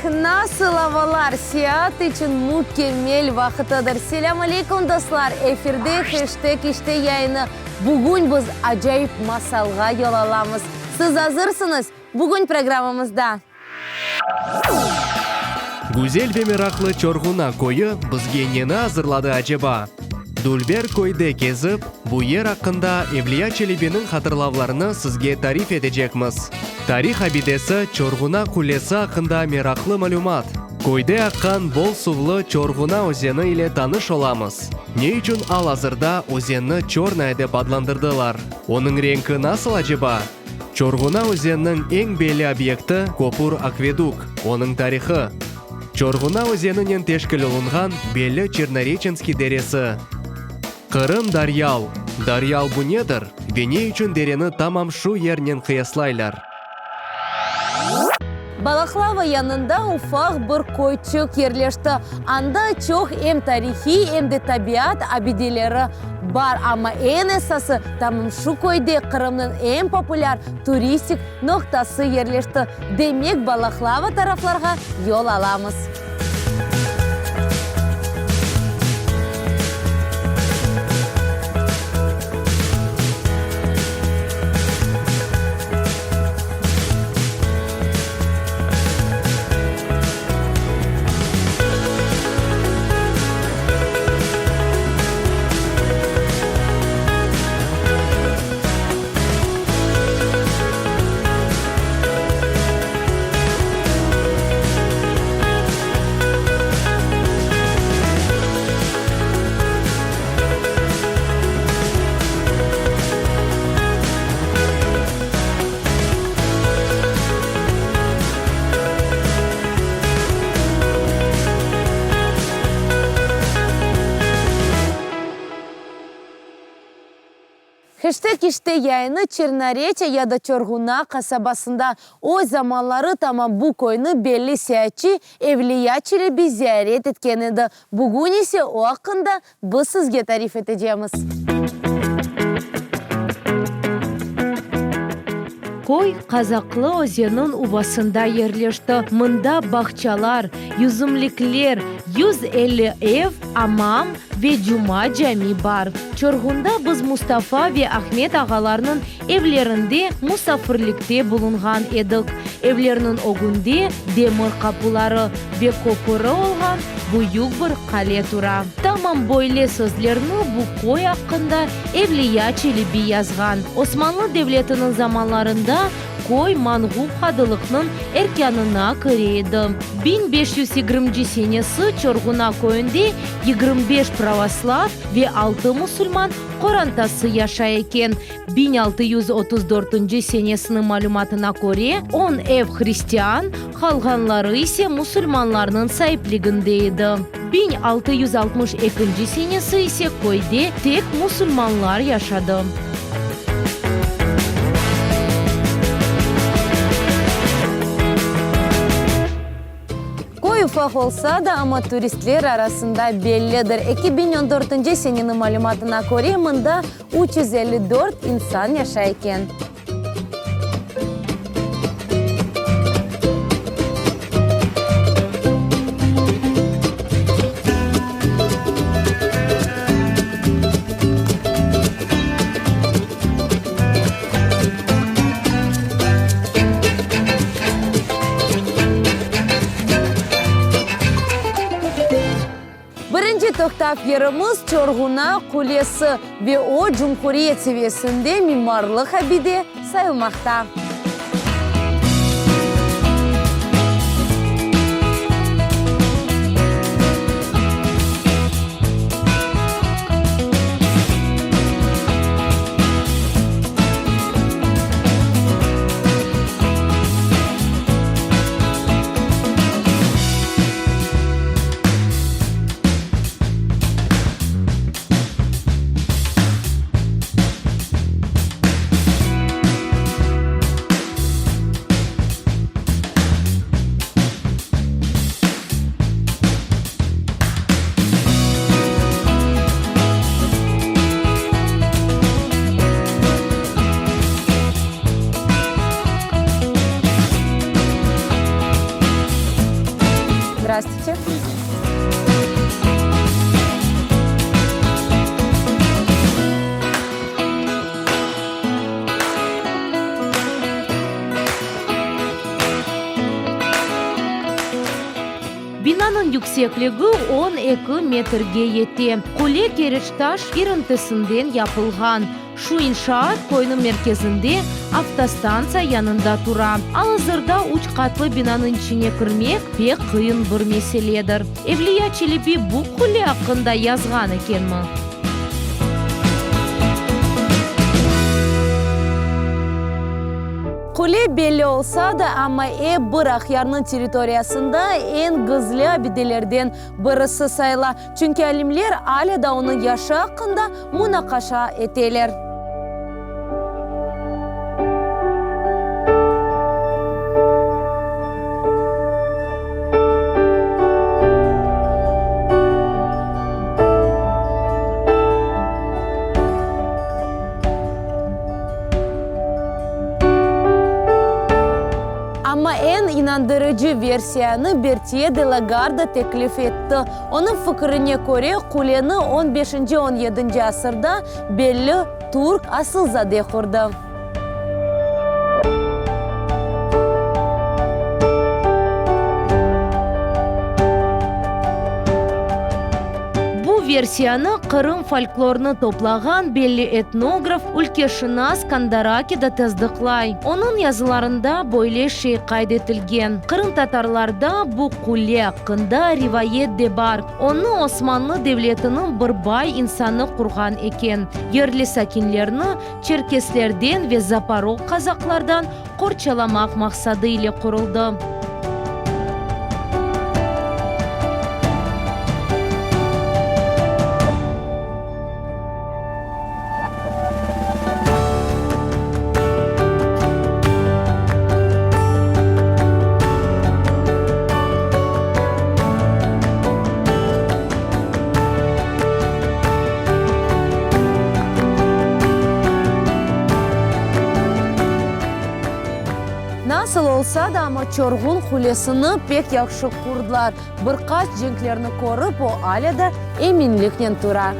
Nasıl avalar? Seyaat içün mükemmel vaqıtıdır. Selâm aleyküm, dostlar! Efirde Heşteg işte yayını. Bugün biz acayip masalğa yol alamız. Siz azırsıñız? Bugün programmamızda. Güzel ve meraqlı Çorğuna köyü bizge neni azırladı aceba? Dülber köyde kezip, bu yer aqqında Evliya Çelebiniñ hatırlavlarını sizge tarif etecekmiz. Tarih abidesi Çorğuna qulesi aqqında meraqlı malümat. Köyde aqqan bol suvlı Çorğuna özeni ile tanış olamız. Ne içün al-azırda özenni Çornaya dep adlandırdılar? Onıñ renki nasıl aceba? Çorğuna özeniniñ eñ belli obyekti, köpür akveduk, onıñ tarihı. Çorğuna özeninen teşkil olunğan belli Çernoreçenskiy deresi. Qırım Daryal. Daryal bu nedir ve ne içün dereni tamam şu yernen qıyaslaylar? Balaqlava yanında ufaq bir köyçük yerleşti. Anda çoq em tarihiy, em de tabiat abideleri bar, amma eñ esası, tamam şu köyde Qırımnıñ eñ populâr turistik noqtası yerleşti. Demek, Balaqlava taraflarğa yol alamız. Heştek işte yayını Çernoreçye ya da Çorğuna qasabasında. O zamanları tamam bu köyni belli seyaatçı Evliya Çelebi ziyaret etken edi. Bugün ise o aqqında biz sizge tarif etecemiz. Köy Qazaqlı özenniñ uvasında yerleşti. Mında bağçalar, yüzümlikler, 150 ev, amam ve Cuma cami bar. Çorğunda biz Mustafa ve Ahmet ağalarnıñ evlerinde musafirlikte bulunğan edik. Evlerniñ ögünde demir qapuları ve köpüri olğan büyük bir qale tura. Tamam böyle sözlerni bu köy aqqında Evliya Çelebi yazğan. Osmanlı devletiniñ zamanlarında köy Manğup qadılıqnıñ erkânına kire edi. 1520 senesi Çorğuna köyünde 25 pravoslav ve altı musulman qorantası yaşay eken. 1634 senesiniñ malümatına köre, on ev hristian, qalğanları ise musulmanlarnıñ saipliginde edi. 1662 senesi ise köyde tek musulmanlar yaşadı. Köy ufaq olsa da, amma turistler arasında bellidir. 2014 seneniñ malümatına köre, mında 354 insan yaşay eken. Birinci toqtav yerimiz Çorğuna qulesi ve o, cumhuriyet seviyesinde mimarlıq abide sayılmaqta. Zdrastiyte. Binanıñ yüksekligi 12 metrge yete. Qule keriçtaş irintisinden yapılğan. Şu inşaat köyniñ merkezinde, avtostantsiya yanında tura. Al-azırda üç qatlı binanıñ içine kirmek pek qıyın bir meseledir. Evliya Çelebi bu qule aqqında yazğan ekenmi? Qule belli olsa da, amma ep bir Aqyarnıñ territoriyasında eñ gizli abidelerden birisi sayıla, çünki alimler alâ da onıñ yaşı aqqında munaqaşa eteler. Amma eñ inandırıcı versiyanı Bertiye de la Garda teklif etti. Onıñ fikirine köre, quleni on beşinci, on yedinci asırda belli türk asılzade qurdı. Bu versiyanı Qırım folklorını toplağan belli etnograf, ülkeşınas Kondaraki da tasdıqlay. Onıñ yazılarında böyle şey qayd etilgen, Qırımtatarlarda bu qule aqqında rivayet de bar, onı Osmanlı devletiniñ bir bay insanı qurğan eken, yerli sakinlerni çerkeslerden ve zaporog kazaklardan qorçalamaq maqsadı ile quruldı. Nasıl olsa da, amma Çorğun qulesini pek yahşı qurdılar. Bir qaç cenklerni körip, o alâ da eminliknen tura.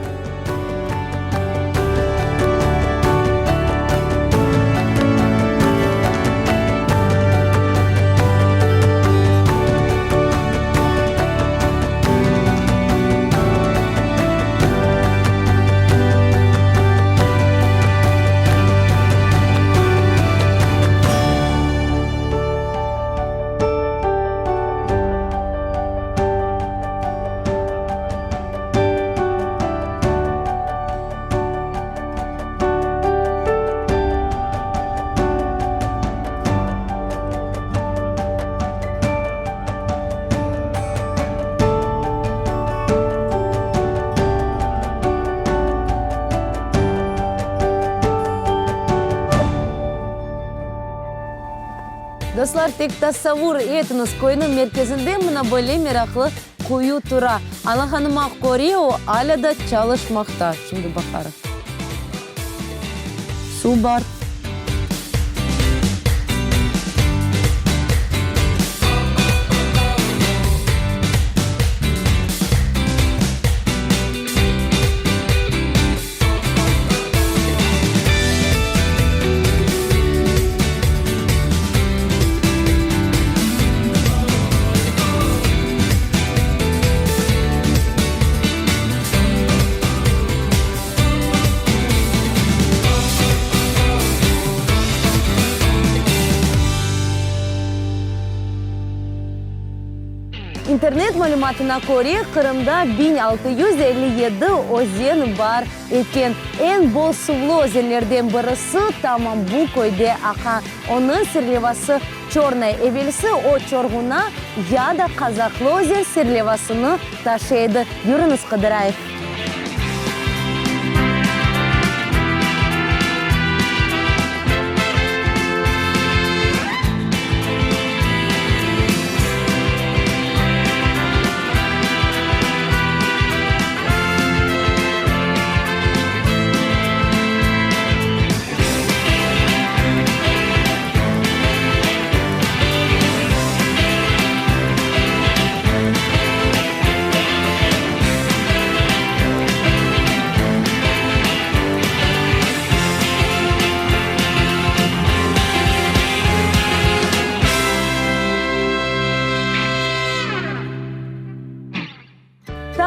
Dostlar, tek tasavvur etiñiz, köyniñ merkezinde mına böyle meraqlı quyu tura. Añlağanıma köre, o alâ da çalışmaqta. Şimdi baqarıq. Suv bar. İnternet malümatına köre, Qırımda 1657 özen bar eken. Eñ bol suvlu özenlerden birisi tamam bu köyde aqa. Onıñ serlevası Çornaya, evelsi o Çorğuna ya da Qazaqlı özen serlevasını taşıy edi. Yürüñiz, qıdırayıq.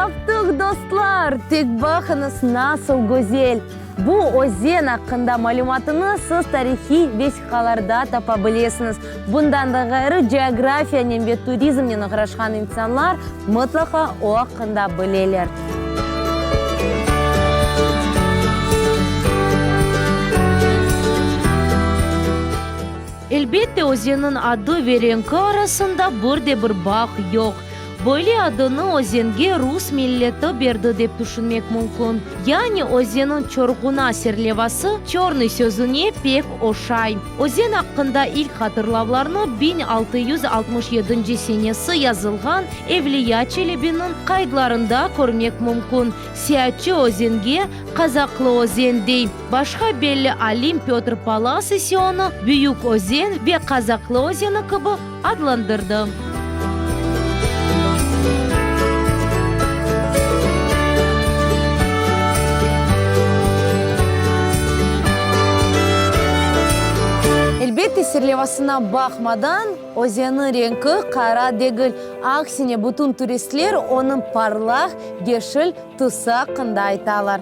Taptıq, dostlar! Tek baqıñız, nasıl güzel! Bu özen aqqında malümatını siz tarihiy vesiqalarda tapa bilesiñiz. Bundan da ğayrı, cografiyanen ve turizmnen oğraşqan insanlar mıtlaqa o aqqında bileler. Elbette, özenniñ adı ve renki arasında bir de bir bağ yoq. Böyle adını özenge rus milleti berdi dep tüşünmek mümkün. Yani özenniñ Çorğuna serlevası çörnıy sözüne pek oşay. Özen aqqında ilk hatırlavlarnı 1667 senesi yazılğan Evliya Çelebiniñ qaydlarında körmek mümkün. Seyaatçı özenge Qazaqlı özen dey. Başqa belli alim Pötr Pallas ise onı Büyük özen ve Qazaqlı özeni kibi adlandırdı. Elbette, serlevasına baqmadan, özenniñ renki qara degil. Aksine, bütün turistler onıñ parlaq yeşil tüsü aqqında aytalar.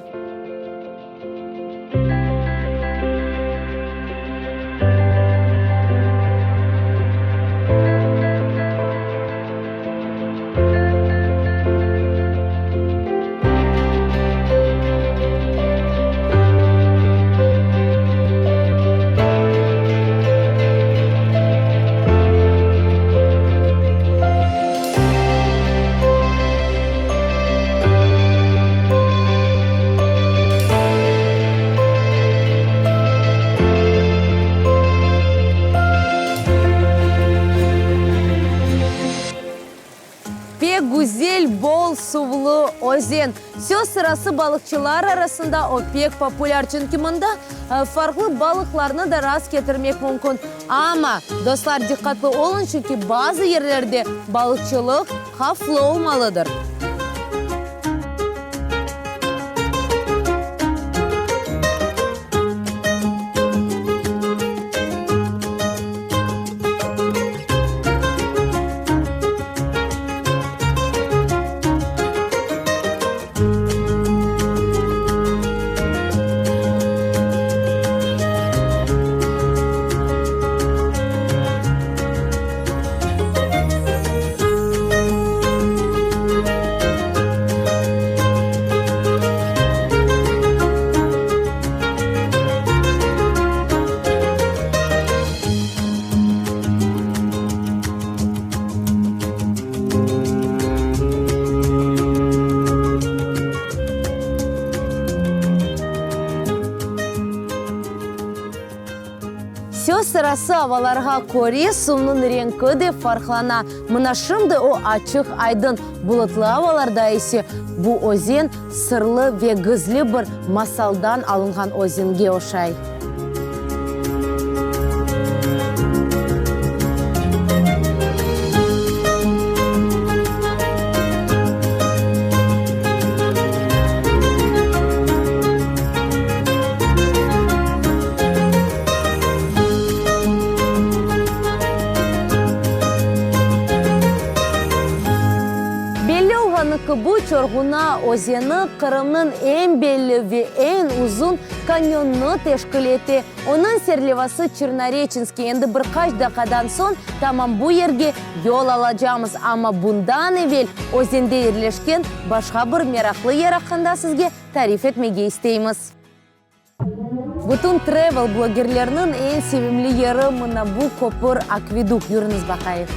Pek güzel, bol suvlu özen. Söz sırası, balıqçılar arasında o pek populâr, çünki mında farqlı balıqlarnı da rast ketirmek mümkün. Amma, dostlar, diqqatlı oluñ, çünki bazı yerlerde balıqçılıq havflı olmalıdır. Söz sırası, avalarğa köre suvnıñ renki de farqlana. Mına şimdi o açıq-aydın, bulutlı avalarda ise bu özen sırlı ve gizli bir masaldan alınğan özenge oşay. Belli olğanı kibi, Çorğuna özeni Qırımnıñ eñ belli ve eñ uzun kanyonını teşkil ete. Onıñ serlevası Çernoreçenskiy. Endi bir qaç daqiqadan soñ tamam bu yerge yol alacamız. Amma bundan evel özende yerleşken başqa bir meraqlı yer aqqında sizge tarif etmege isteymiz. Bütün travel blogerlerniñ eñ sevimli yeri mına bu köpür, akveduk. Yürüñiz baqayıq.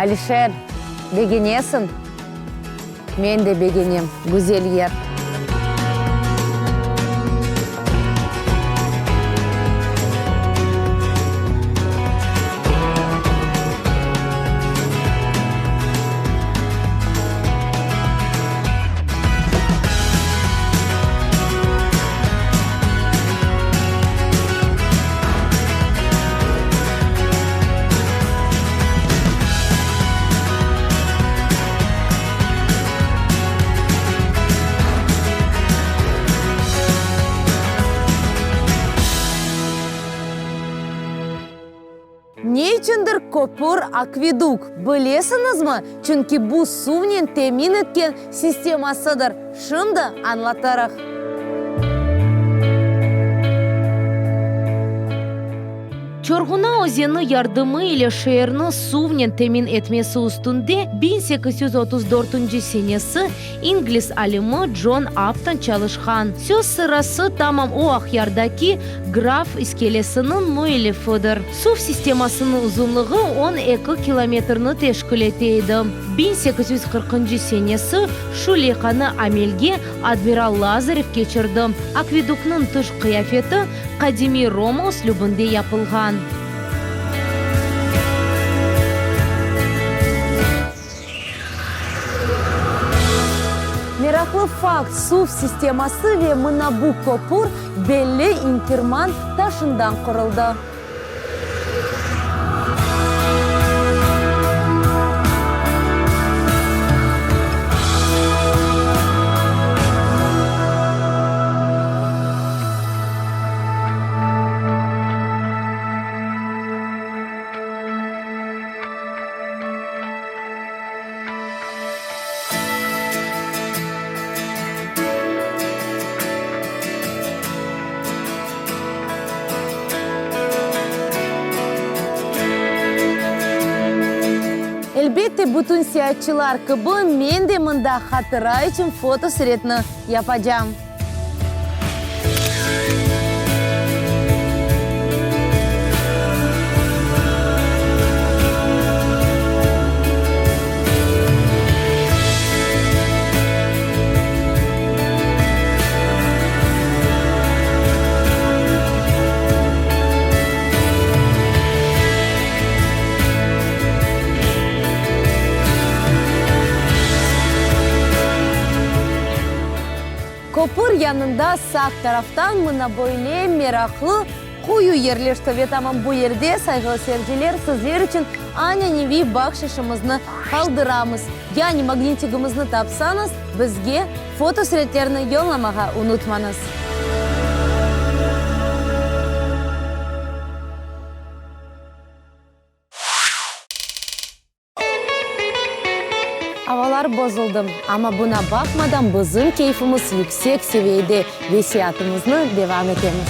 Alişer, begenesiñ? Men de begenem, güzel yer. Ne içündir köpür akveduk, bilesiñizmi? Çünki bu suvnen temin etken sistemasıdır. Şimdi añlatırıq. Çorğuna özeni yardımı ile şeerni suvnen temin etmesi üstünde 1834 senesi ingliz alimi Con Apton çalışqan. Söz sırası, tamam o Aqyardaki Graf iskelesiniñ müellifidir. Suv sistemasınıñ uzunlığı 12 kilometrni teşkil ete edi. 1840 senesi şu leyhanı amelge admiral Lazarev keçirdi. Akveduknıñ tış qıyafeti qadimiy Roma üslübinde yapılğan. Meraqlı fakt, suv sisteması ve mına bu köpür belli İnkirman taşından quruldı. Elbette, bütün seyaatçılar kibi, men de mında hatıra içün fotosuretni yapacam. Köpür yanında sağ taraftan mına böyle meraqlı quyu yerleşti ve tamam bu yerde, sayğılı seyirciler, sizler içün ananeviy bahşışımıznı qaldıramız. Yani magnitigimizni tapsañız, bizge fotosuretlerni yollamağa unutmañız. Avalar bozuldı, amma buña baqmadan bizim keyfimiz yüksek seviyede ve seyaatımıznı devam etemiz.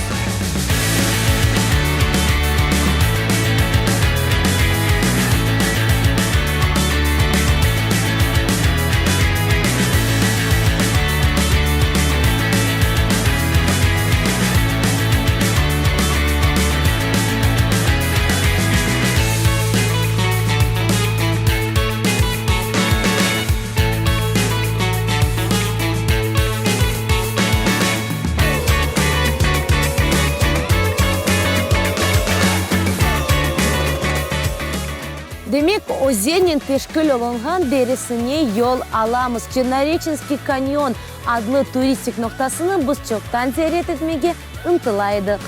Demek, özennen teşkil olunğan deresine yol alamız. Çernoreçenskiy kanyon adlı turistik noqtasını biz çoqtan ziyaret etmege ıntıla edik.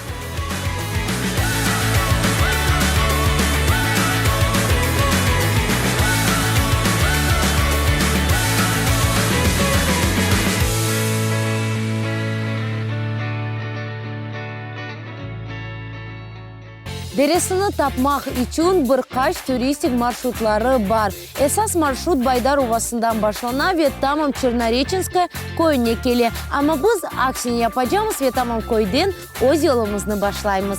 Deresini tapmaq içün bir qaç turistik marşrutları bar. Esas marşrut Baydar uvasından başlana ve tamam Çernoreçenskoye köyüne kele. Amma biz aksini yapacamız ve tamam köyden öz yolumıznı başlaymız.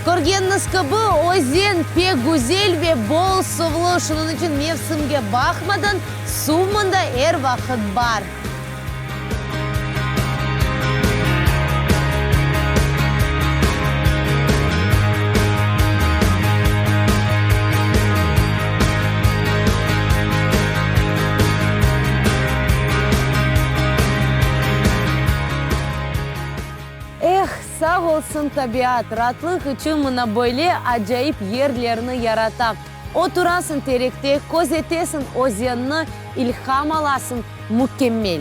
Körgeniñiz kibi, özen pek güzel ve bol suvlu, şunıñ içün mevsimge baqmadan, suv mında er vaqıt bar. Eh! Sağ olsun tabiat, raatlıq içün mına böyle acayip yerlerni yarata. Oturasıñ terekte, közetesiñ özenni, ilham alasıñ, mükemmel!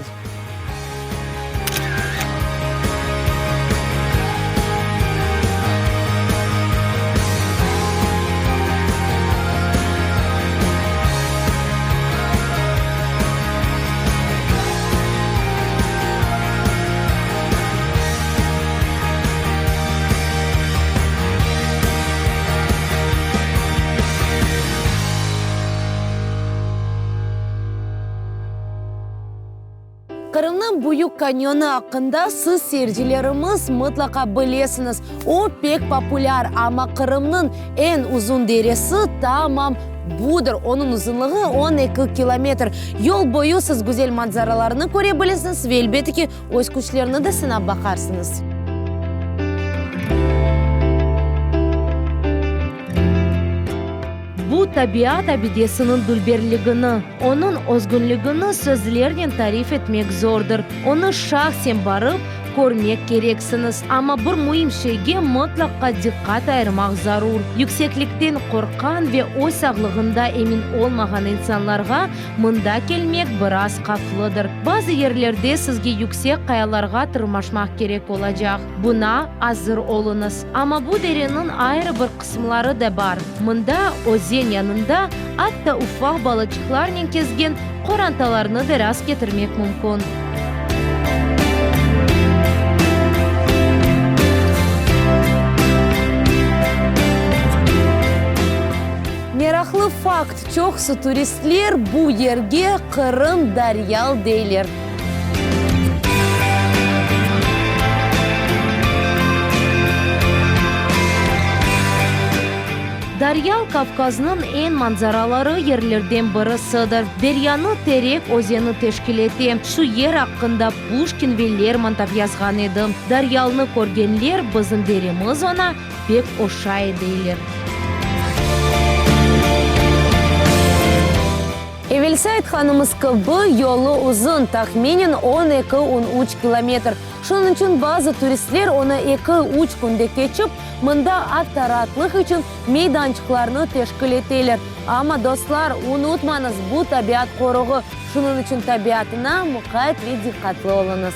Qırımnıñ Büyük Kanyonı aqqında siz, seyircilerimiz, mıtlaqa bilesiñiz. O, pek populâr, amma Qırımnıñ eñ uzun deresi tamam budır, onıñ uzunlığı 12 kilometr. Yol boyu siz güzel manzaralarnı köre bilesiñiz ve, elbette ki, öz küçlerini de sınap baqarsıñız. Bu tabiat abidesiniñ dülberligini, onıñ özgünligini sözlernen tarif etmek zordır. Onı şahsen barıp, körmek kereksiñiz. Amma bir müim şeyge mıtlaqqa diqqat ayırmaq zarur, yükseklikten qorqqan ve öz sağlığında emin olmağan insanlarğa mında kelmek biraz havflıdır. Bazı yerlerde sizge yüksek qayalarğa tırmaşmaq kerek olacaq, buña azır oluñız. Amma bu dereniñ ayrı bir qısımları da bar. Mında, özen yanında, atta ufaq balaçıqlarnen kezgen qorantalarnı da rast ketirmek mümkün. Meraqlı fakt, çoqusı turistler bu yerge Qırım Daryal deyler. Daryal, Kavkaznıñ eñ manzaraları yerlerden birisidir. Deryanı Terek özeni teşkil ete. Şu yer aqqında Puşkin ve Lermontov yazğan edi. Daryalnı körgenler, bizim deremiz oña pek oşay, deyler. Evelsi aytqanımız kibi, yolu uzun, tahminen on eki-on üç kilometr. Şunıñ içün bazı turistler onı eki-üç künde keçip, mında atta raatlıq içün meydançıqlarnı teşkil eteler. Amma, dostlar, unutmañız, bu tabiat qoruğı, şunıñ içün tabiatına muqayt ve diqqatlı oluñız.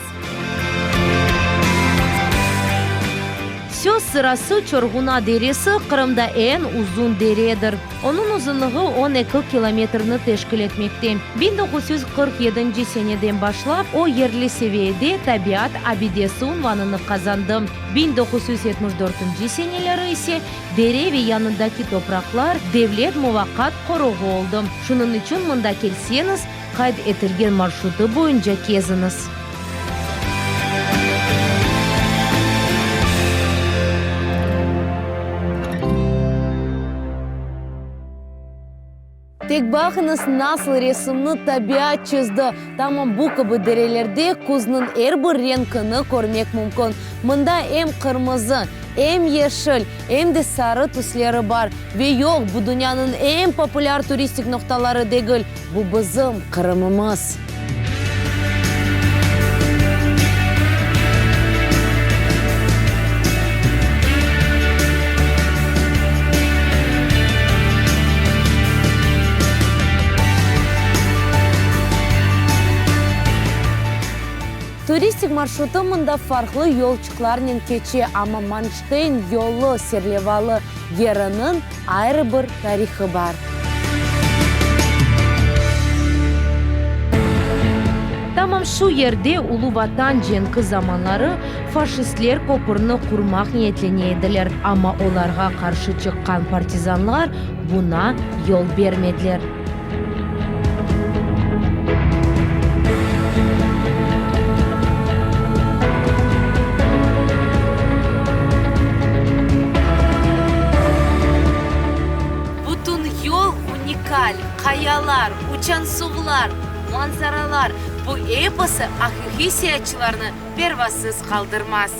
Söz sırası, Çorğuna deresi Qırımda eñ uzun deredir. Onıñ uzunlığı 12 kilometrni teşkil etmekte. 1947 seneden başlap o, yerli seviyede tabiat abidesi unvanını qazandı. 1974 seneleri ise dere ve yanındaki topraqlar devlet muvaqqat qoruğı oldı. Şunıñ içün mında kelseñiz, qayd etilgen marşrutı boyunca keziñiz. Tek baqıñız, nasıl resimni tabiat çizdi! Tamam bu kibi derelerde küzniñ er bir renkini körmek mümkün. Mında em qırmızı, em yeşil, em de sarı tüsleri bar. Ve yoq, bu dünyanıñ eñ populâr turistik noqtaları degil, bu bizim Qırımımız. Turistik marşrutı mında farqlı yolçıqlarnen keçe, amma Manşteyn yolu serlevalı yeriniñ ayrı bir tarihı bar. Tamam şu yerde Ulu Vatan cenki zamanları faşistler köpürni qurmaq niyetlene ediler, amma olarğa qarşı çıqqan partizanlar buña yol bermediler. Bütün yol unikal, qayalar, uçan suvlar, manzaralar, bu episi aqiqiy seyaatçılarnı pervasız qaldırmaz.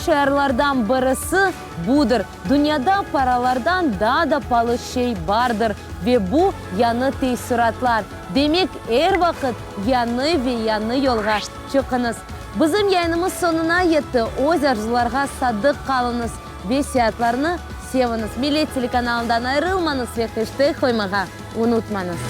şiarlardan birisi budır, Dünyada paralardan daa da palı şey bardır, ve bu, yañı teessuratlar. Demek, er vaqıt yañı ve yañı yolğa çıqıñız. Bizim yayınımız soñuna yetti. Öz arzularğa sadıq qalıñız ve seyaatlarnı seviñiz. Millet telekanalından ayırılmañız ve heşteg qoymağa unutmañız.